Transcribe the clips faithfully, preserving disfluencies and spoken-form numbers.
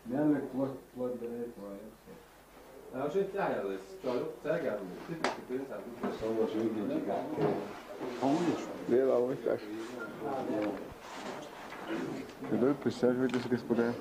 Мелкий плод, плод бере твоє. А вже тягали, що, це гавно, ти ти ти сам. Дело вот так. Теперь присаживайтесь, господа.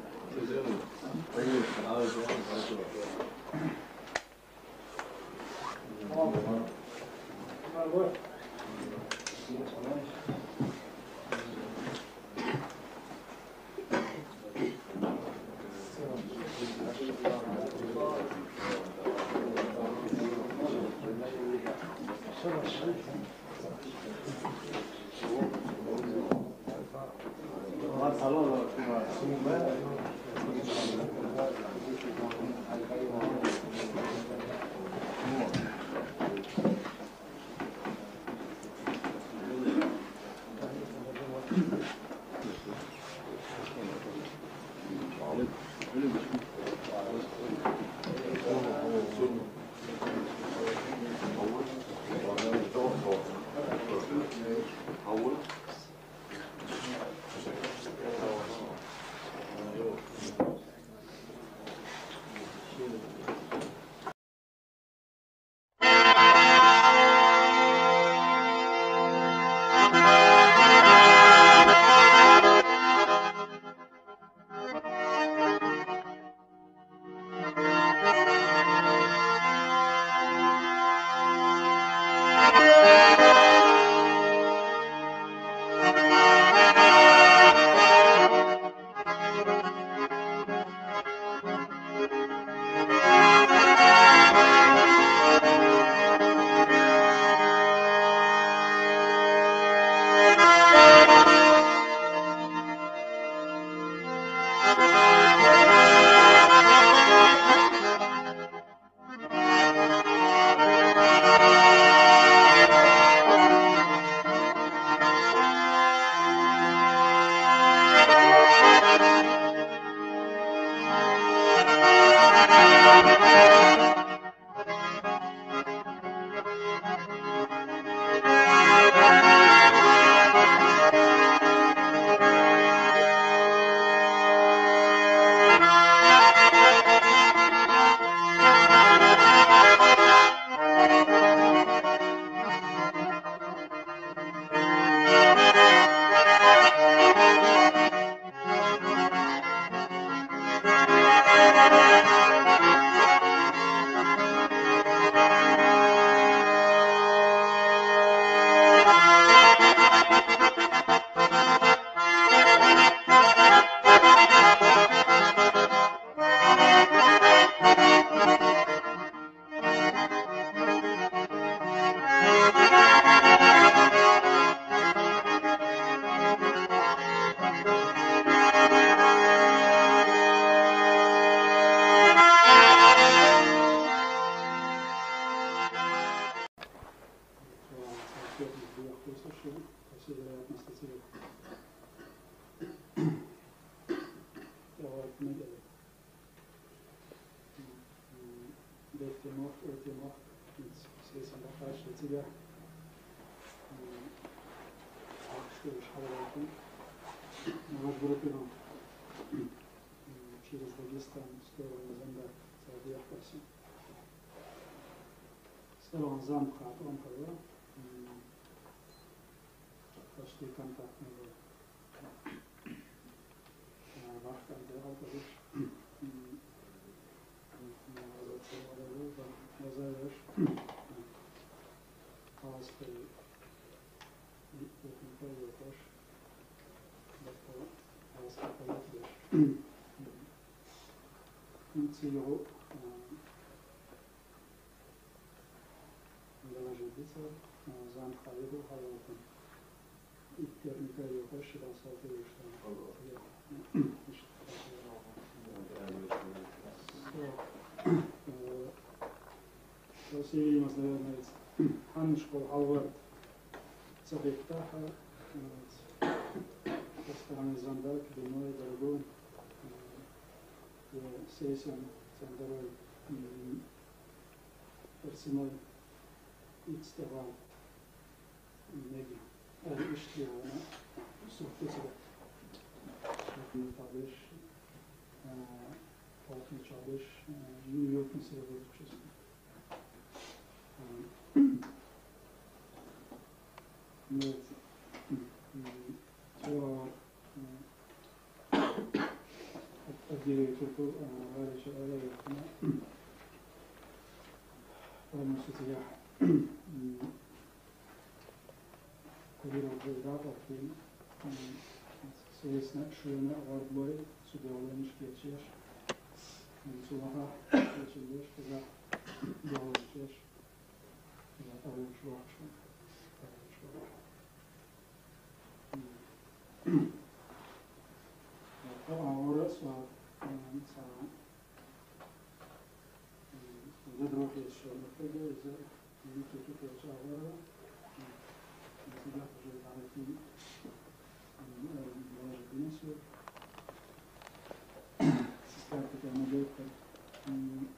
По всей вероятности, цигара. Я вот не делаю. М, бехтемох, этемох, сессия бахаш, цигара. М, так что уж халаватым. Ваш группирован. М, через Дагестан в сторону Зандака, Саудия Хасим. Сторону Зандха, Амхара. М, почти контактный был. Вахтанде алталыш. Язарыш. Паласты. Техника йокош. Паласты паласты. Функция його. Даже бицар, Зандха його халаватым. Иттер никай йокош, ширал салты йоштан. Э, по всей видимости, наверное, ведь ханнышко алвард цахиптаха, вот, со стороны Зандака, Димой, Дарагу, э, Сейсен, Цандарой, м, Персиной, Ицтевал. Неги. Э, ишти, э, сухтуцу. Шахматалыш, э, полкничалыш, э, Нью-Йоркный сервис чувствую. Э, нет. М, м, всё, м, Отделение культуры, э, Валича Валерьевна. Полностью я, м, курировал Григорий, м, соответственно, шуена Вардлой, судебный шкечеш, м, Сулаха, шкечеш, когда делал чеш, я тоже шуахшу, тоже шуахшу. М. Ora só, м, ца, м, за друг ещё, но тогда из-за великих тут я шуахшу. М. Всегда уже там идти, м, э, даже принесу. Сестра такая моделька. М.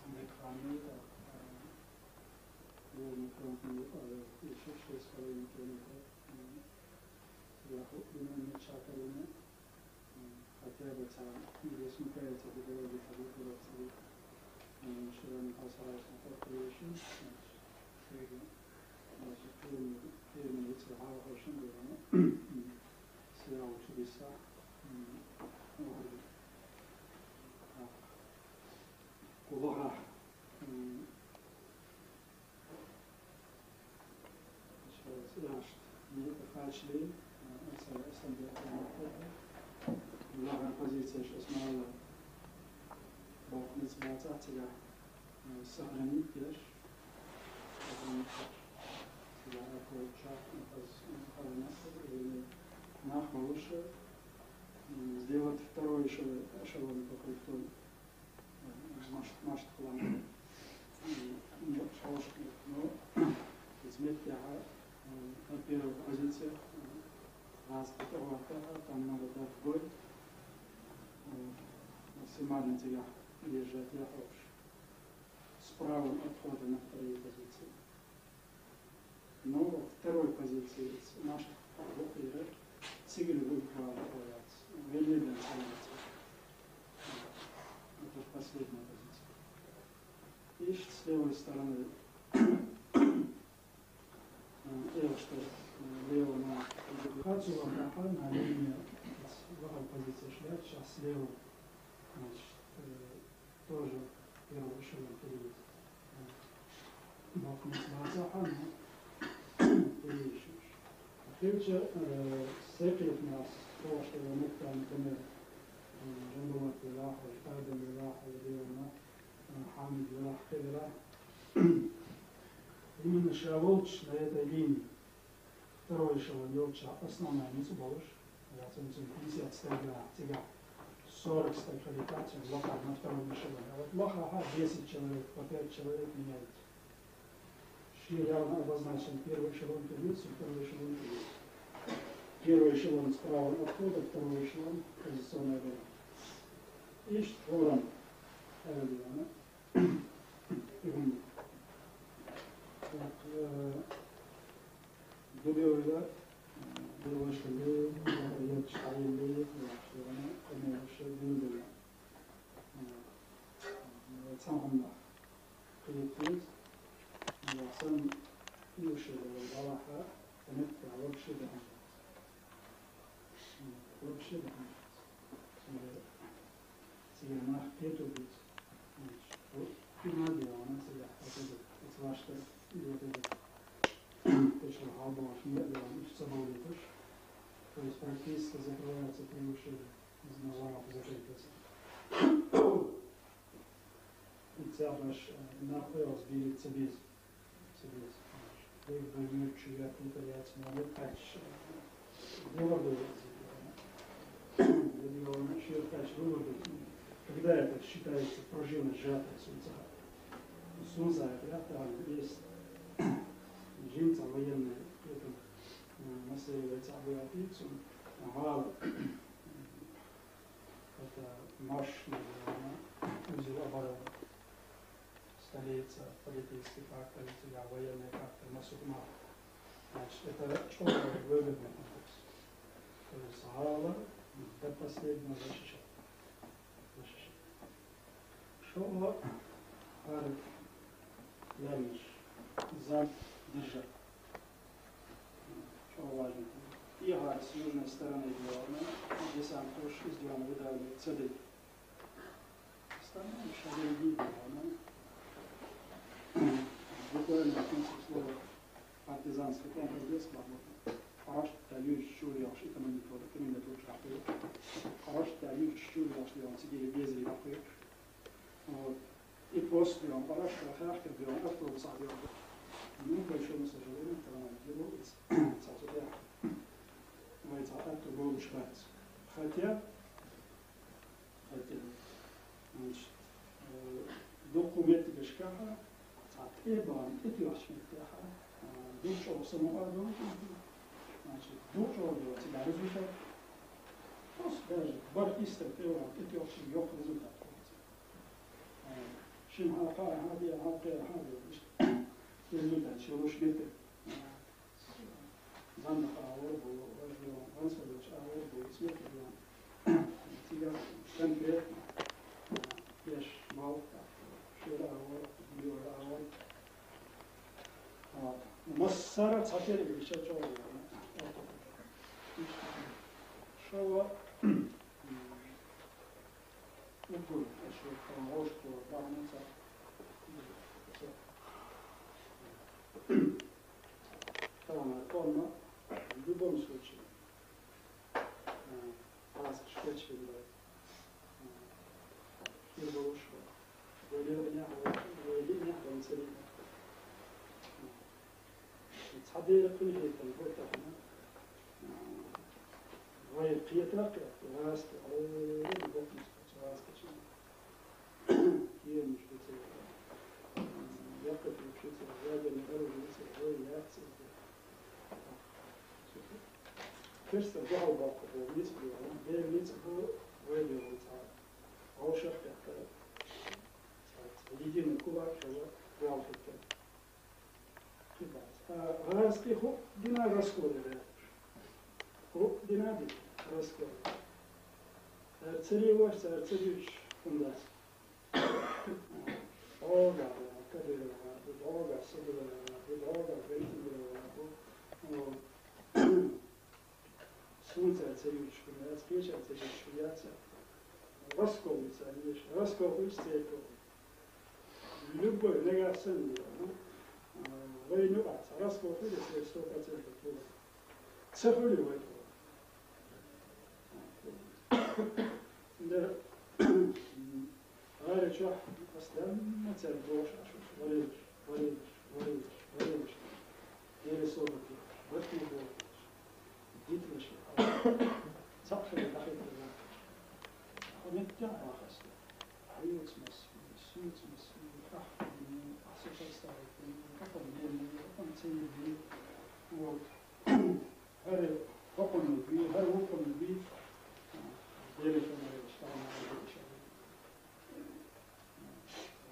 Декфамилия, э, Южный фронт, э, ещё шесть с половиной километров. М. Я ху-, именно Чакарина, м, хотя бы там, если не кажется, где-то, где-то, где-то, где-то, м, что я не касаюсь на тот перешли, значит, значит, первый, первый лицо, а, очень было, ну, сериал «Чудеса», м, ну, так, Кулага, м, Яшт, не фальшли, э, эсэндэ, лагер позиция шестнадцать, бокнес бацатия, э, сохранить еш, сохранить еш, я такой шаг, э, поз-, э, поз-, или нахвалыше, м, сделать второй эшелон, эшелон по хребту. Маш-, машт кылам. М, шалашкы. Но, измет яха, м, на первых позициях, м, раз это вата, там надо дать бой. М, максимально тебя держать, я хорош. С правом отхода на вторые позиции. Но во второй позиции наш Бухира Сигель выбрал, говорят, Венеден становится. Это последняя позиция. И с левой стороны, э, Эва, что, э, лево на Хацу Вахаха на линии, вот, в позиции шляп, сейчас слева, значит, э, тоже первый эшелон перейдет. Бахмут Бацаха, ну, и ещё. Хилча, э, секрет нас, то, что я мог там, например, э, Жамбулат Лилаха, Тайден Лилаха, или, э, Хамид Лилаха, Хевера. Именно Шаволч на этой линии. Второй эшелон йолча основная муцу болуш. Я цунцун пятьдесят стайга, тига сорок стайга летать, лоха на втором эшелоне. А вот лоха, ага, десять человек, по пять человек меняют. Явно обозначен первый эшелон тюрьмы, второй эшелон тюрьмы. Первый эшелон с правом отхода, второй эшелон позиционная оборона. Иштта хӀоранна аьлла. Так, э, дубевла, э, дубевла, э, къамаьлаш дубевла. Э, цхьана хӀаманах кхеташ, я санна, иштта вала хьа, тӀанетта вообще дахьа. Вообще дахьа. Цигара нах кхетар дийца. Значит, вот, и надо, она цигара хьатӀадо. Эца вашта, и вот это. Точно хьалбалаш не было, и в собой летишь. То есть практически закрывается приглашение. Из-за замок закрытый. И цхьабараш, э, нах оалаш бийла ца беза. Ца беза. Деррига больница чу яц, тӀа яц, но вот так, э, выводы из этого. Региона, шире так выводы. Когда это считается пружина сжатая, сунца? Сунца, это там есть. Жимца военная, это, э, массовая цабиатицу. Ага. Это наш, наверное, узел обороны. Столица, политический фактор, я военный фактор, масук мар. Значит, это чёрный выгодный комплекс. То есть гала до последнего защищал. Защищал. Шо гара лемеш, зам держа. Чё важно. И гара с южной стороны сделано, десант тоже сделан, выдавали цеды. Остальное ещё впереди сделано. Буквально в конце слова партизанский комплекс здесь работает. Хорошо, да, люди чули, аж и комендатура, комендатура чахли. Хорошо, да, люди чули, аж он сидели без рыбакы. Вот. И после он хорошо, характер бьём, автобус бьём. Ну, к большому сожалению, травматизировался. Сразу я. Вайца атту голуш бац. Хотя, хотя, значит, э, документ гашкаха, цхьа тӀебан, тӀетоьхча меттехьа, э, дукха чӀогӀа самообладание, значит, дукха чӀогӀа йола цига результат. Просто даже барх истер тӀебан, тӀетоьхча йоккха результат. Э, шин хьалха, хьалбе, хьалкхе, хьалбе, иштта результат ши луш меттиг. Занна хьавар бу, важно, ванса веш хьавар бу, смерть бу. Цига конкретно, еш мал, шура хьавар, мура хьавар. Вот. Массара цхьатерга виша чӀогӀа. Шава, м, уггар, ашу, там, гӀошко, бахьанца. Там, там, в любом случае. Э, аз шкачка, э, и лучше. Валерия, Валерия, Валерия. Цхьа дера кхин хӀеттан хӀоттахьана. Вай кхетар кхетар, раста, ой, боккъонца раста чу. Кемуш бицар, яккхий пуч бицар, ядерный оружие бицар, вай яц. Перста бахьал баккха бу, ницкъ бу, бер ницкъ бу, вай бер ницкъ. Вовшах кхетар. Единый кулак хила, вал хетар. Кхибац. А гӀазкхи хӀу дина раскола ваьр. ХӀу дина ди раскола. Ар цари ваш, ар цари вич хӀундац. Ога, Кадырова, ога, Садырова, ога, Гайтимирова, о, Сунца царивчку яц, кхеча царивчку яц. Раскол ца еш, раскол хуьйш церков. Любой нагахь санна, ну, а, вай ну ац, раскол хуьйш церков сто процентов хуьйш. Ца хуьли вай. Да. Гьари чохь ас даьнна цаьрга бохуш Ӏаш ву, варелаш, варелаш, варелаш, варелаш. Дера собар де, барт ма бохуш. Дитмаш. Цхьаъ хилла дӀахӀиттина. Хьо меттехь бахас. Хьоьца мас, суьца мас, ахь, ахь со представить, ахь, Вот. ХӀара хӀокхунна дуй, хӀара вокхунна дуй. Деррига хӀама иштта.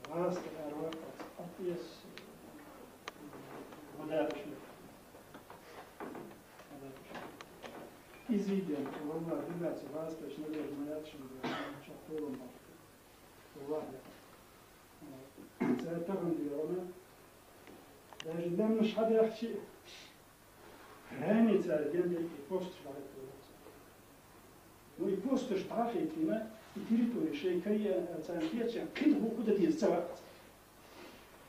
ГӀазкхи аьрваккхац, атӀес, ма даьраш ма. Иза йиден, валлахӀи, биллахӀи, ца гӀазкхи ма яц шуна, чохь толам баккха. ВаллахӀи. Цара тахана дийгӀана, даже лаьмнаш хьадаьхчи, ХӀанз цара гендель и посташ дӀахӀитталац. Ну, и посташ дӀахӀиттийна, и территори шайн кайя, царна кечен кхин хӀу худа деза ца вац.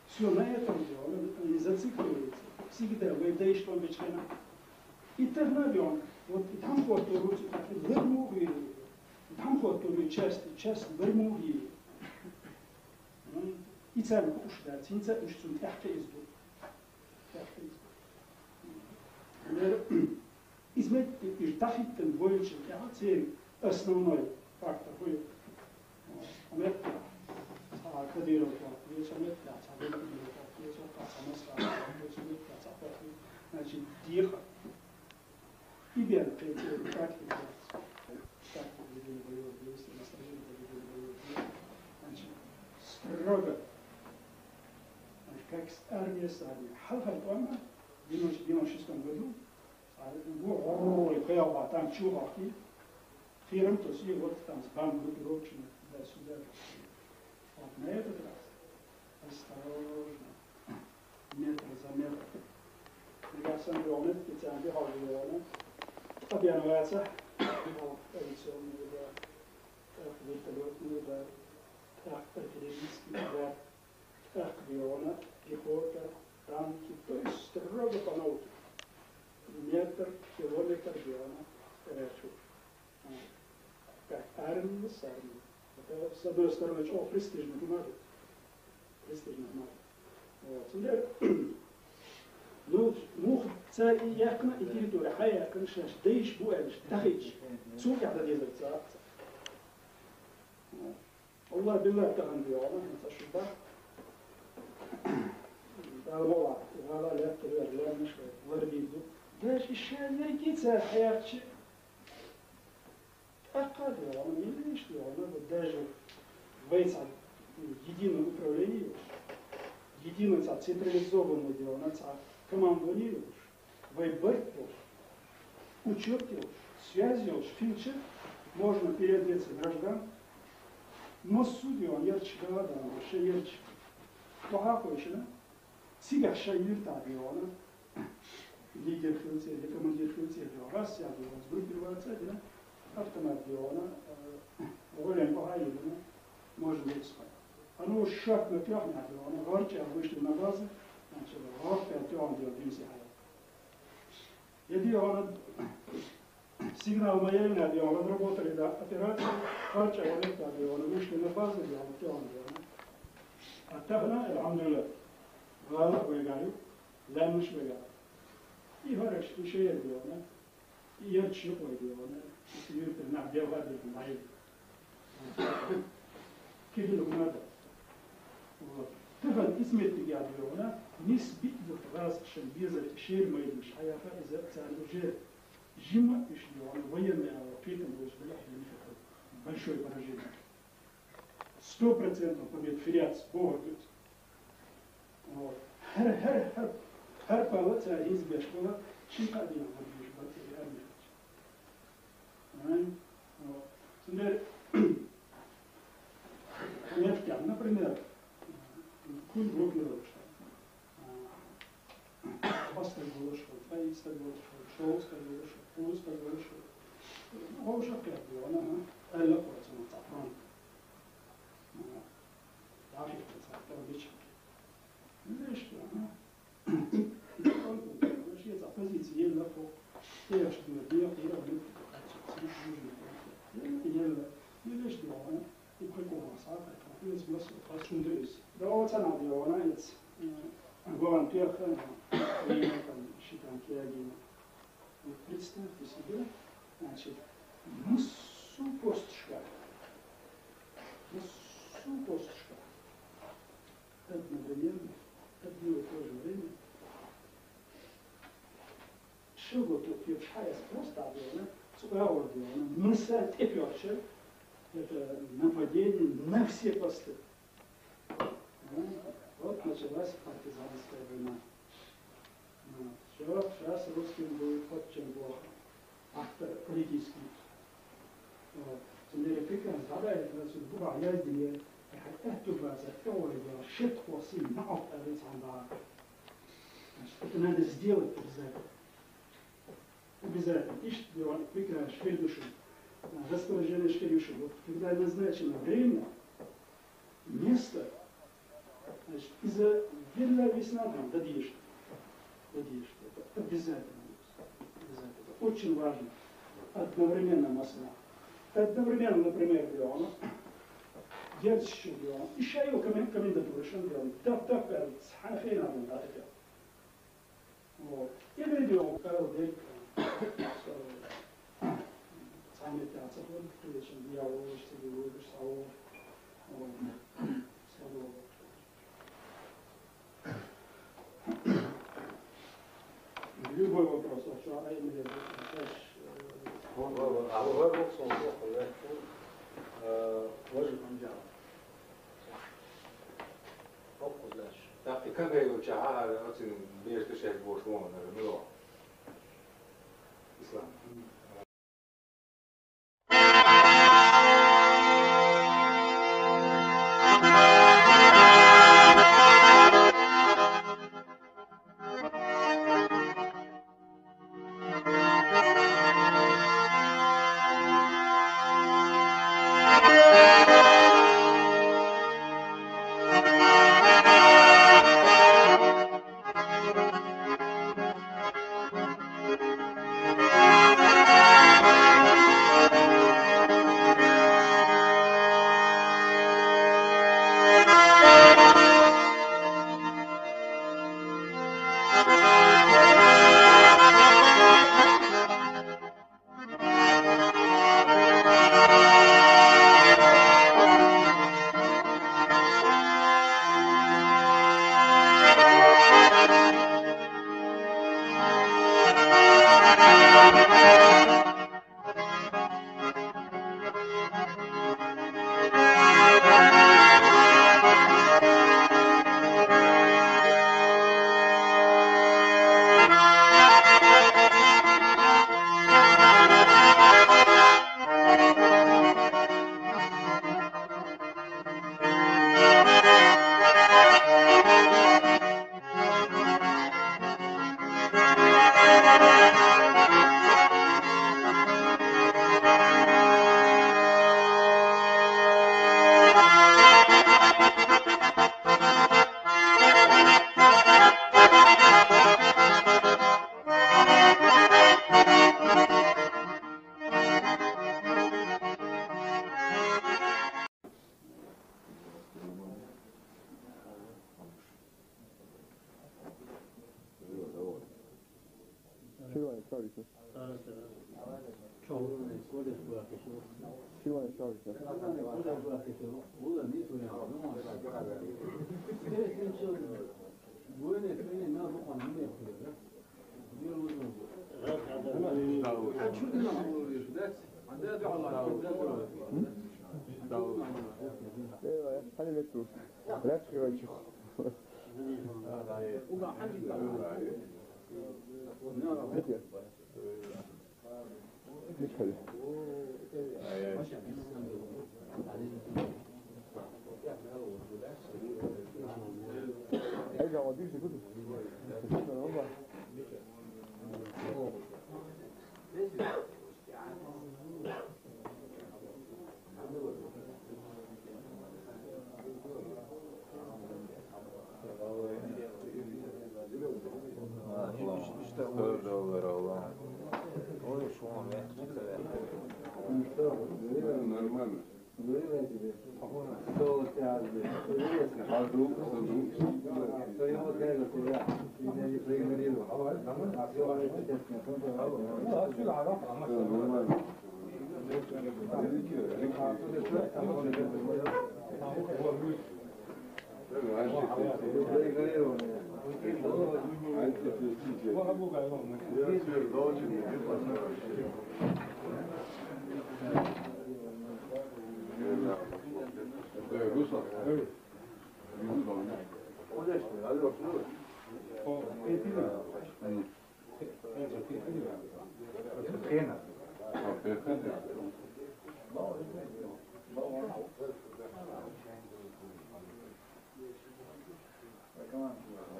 Всё, на этом дело, они зацикливаются. Всегда вай дайш тӀом бичхьана. И тахана бьём. Вот и там хӀоттур руцу, и там хӀоттур часть, часть лармугӀи. Ну, и царна хууш дац, хӀинца уж цунна тӀаьхьа изду. Иза меттиг, иза дӀахӀиттина вайчун тӀехь церан основной фактор хӀу ю. Хьан меттиг, цхьа Кадыров тӀехь, вецо меттиг, цхьа Владимиров тӀехь, вецо, цхьа Москва тӀехь, вецо меттиг, цхьа Путин, значит, декъа. И бен кхетира, тактика яц. Тактика ведения боевых действий, настроение для ведения боевых действий. Значит, строго. Значит, как с-, армия с армией. Хьалхара тӀом, девяносто, девяносто шестом году, а, го, ой, кхаьба, там чу хьахкий, кхерам тосий, вот там с бомбардировщиками туда-сюда. Вот на этот раз осторожно. Метр за метр. Нагахь санна дуьхьал специально дуьхьал веана. Къа бен ваца. Авиационный удар, тӀаккха вертолётный удар, тӀаккха артиллерийский удар, тӀаккха веана пехота, танки. То есть строго по науке. Метр, километр веана. Горячо. Как армия с армией. Это, с одной стороны, чӀоагӀа престижно хӀума ду. Престижно хӀума ду. Вот. Цундела, ну, муха цара и яьккхина, и территори хьаяьккхина, шаьш дайш бу аьлча, дахийташ, цул тӀаьхьа дан дезар ца, ца. Вот. Аллах билла тахана де, Аллах, хӀинца шу бах. Дала мола, Дала лаьттара вер, лаьмнаш вер, лар дийду. Даже и шаьш ерриге цара хьаяьккхача, тӀаккха а дуьхьал, милла иштта дуьхьал, вот даже вай цхьа единое управление йолуш, единое цхьа централизованное дуьхьал, цхьа командование йолуш, вай барт йолуш, учёт йолуш, связь йолуш хилча, можно переодеться в гражданку, массо а дуьхьал, ярташ гала а даьлла, шайн ярташ дӀахьакхойшина, цигахь шайн юьртахь дуьхьал, лидер хилла цӀе, командир хилла цӀе дуьхьал, раз цӀе дуьхьал, группироваться а дина, автомат дуьхьал, э, гӀолен кхо хьа а йиллина, можно вецахь. А ну шортта тоьхна дуьхьал, гӀорчӀ а вышли на базу, значит, гӀорта тоьхна дуьхьал, димсе хьаял. Я дуьхьал, сигнал ма яйна дуьхьал, отработали, да, операцию, гӀорчӀ а валетта дуьхьал, вышли на базу дуьхьал, тоьхна дуьхьал. А тахана, алхьамдулиллах, гӀала а вайгахь ю, лаьмнаш вайгахь. И хӀорш, и шайер дуьхьал, и ярташ юкъа вайгахь, и юьртара нах белха а бирна бӀаьлла. Кхидилла хӀума ду. Вот. Тахана иза меттиг а дуьхьал, нисбиъ бутт гӀазкхашна безар шера майданаш хьаяха, иза царна уже жима а уьш дуьхьал, военный а кхетам болуш белахь, большое поражение. Сто процентов победа, фиряц, бохург ду иза. Вот. ХӀара, хӀара, хӀара, хӀара пала цара хӀинца беш бала, ши кхаа дийнахь хӀара беш бала церан армия. Ай? Вот. Цундела, меттиг, например, кхуьнан группировка. Хьо стаг волуш ву, ткъе итт стаг волуш ву, шовзткъа стаг волуш ву, кхузткъа стаг волуш ву. Вовшах кхетта веана, аьлла кхо цунах цхьа фронт. ДӀахийтта цхьа тӀом бича. Вешта, а? Шен цхьа позици елла кхо. Тешаш дуьйна, декъе а вуьту, кхаччалц, цхьа жужина. Елла, елла, вешта, а? И кхо кӀума схьа, иза массо а хазачунна ду иза. Да, оцу цӀа нах веана иза. Гуан тоьхна, ши тӀом кегийна. Вот представьте себе, значит, массо а посташкахь, массо а посташкахь одновременно, одно и то же время Чего тут вообще я просто объявлю, цукавр дело, мы с этим вообще, это нападение на все посты. Ну, вот началась партизанская война. Вот. Все, сейчас русским будет очень плохо. Автор политический. Вот. Сендер пикрин, задай, значит, буга яздие, это тубаза, теория, шет хосим, на автор. Значит, это надо сделать обязательно. Обязательно. Ишт дело, пикрин, шхедушин, расположение шхедушин. Вот когда назначено время, место, значит, из-за вилла весна там, дадишь. Дадишь. Это обязательно. Обязательно. Это очень важно. Одновременно масна. Одновременно, например, дело, Герцшин дело, и шайо комен-, комендатура шен дело, так, так, как, с ханхейна, да, это. Вот. И видео, как, вот, самый театр, вот, конечно, я, вот, что, вот, что, вот. Любой вопрос, вообще, а именно, знаешь, э, Алла болсун, э, может, так, и как я его чахар, очень бежит, сейчас будешь вон, наверное, ну, Ислам. Şirvan, sorry, sir. Şirvan, sorry, sir. Eyvah ya. Hani metro? Bırak şurayı çok. Bitir. Bitir. Ey, ya, o değil ki, budur. Bitir, ama. Нормально.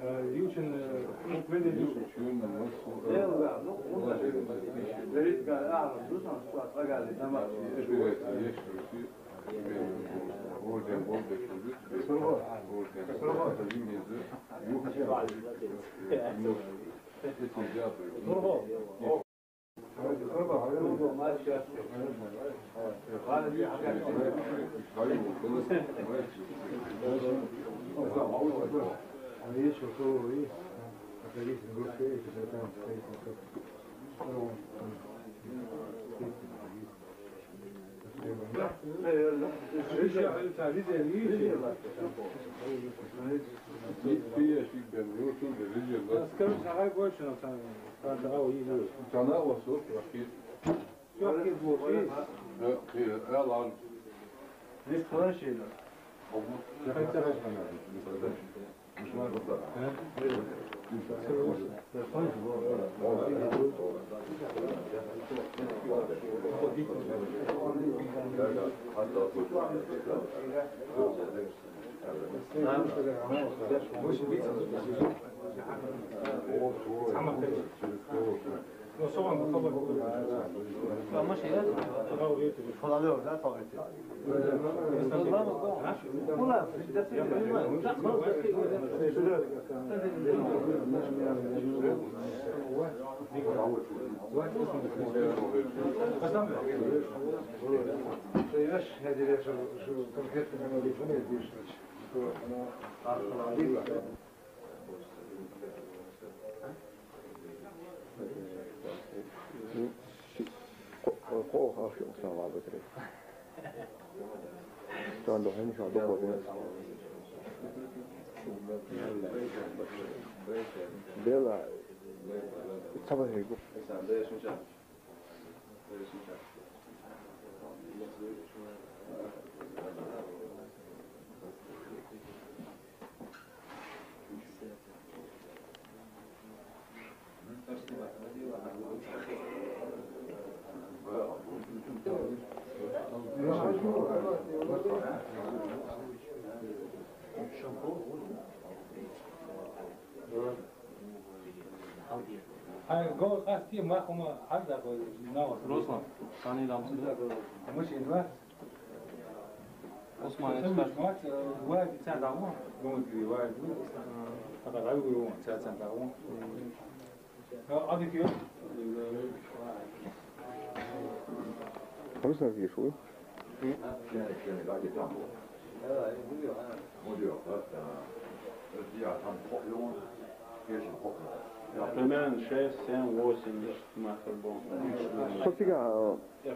Ючин, э, ну, видите, Скажи, какая больше на самом деле? Цана у вас, вот, рахит. Все, рахит, вот, видишь? Э, э, э, ладно. Здесь хороший, да? Bela, it's something. Ай, гол къасти махума хьарда гол нава. Руслан, сани ламсида. Мыш инва? Осман, Осман, эксперт. Мач, э, вай, ця даву. Гол гри вай. Ага, вай, вай, ця, ця даву. Руслан, видишь, вы? Примерно шесть, семь, восемь метров был. Что тебя, э,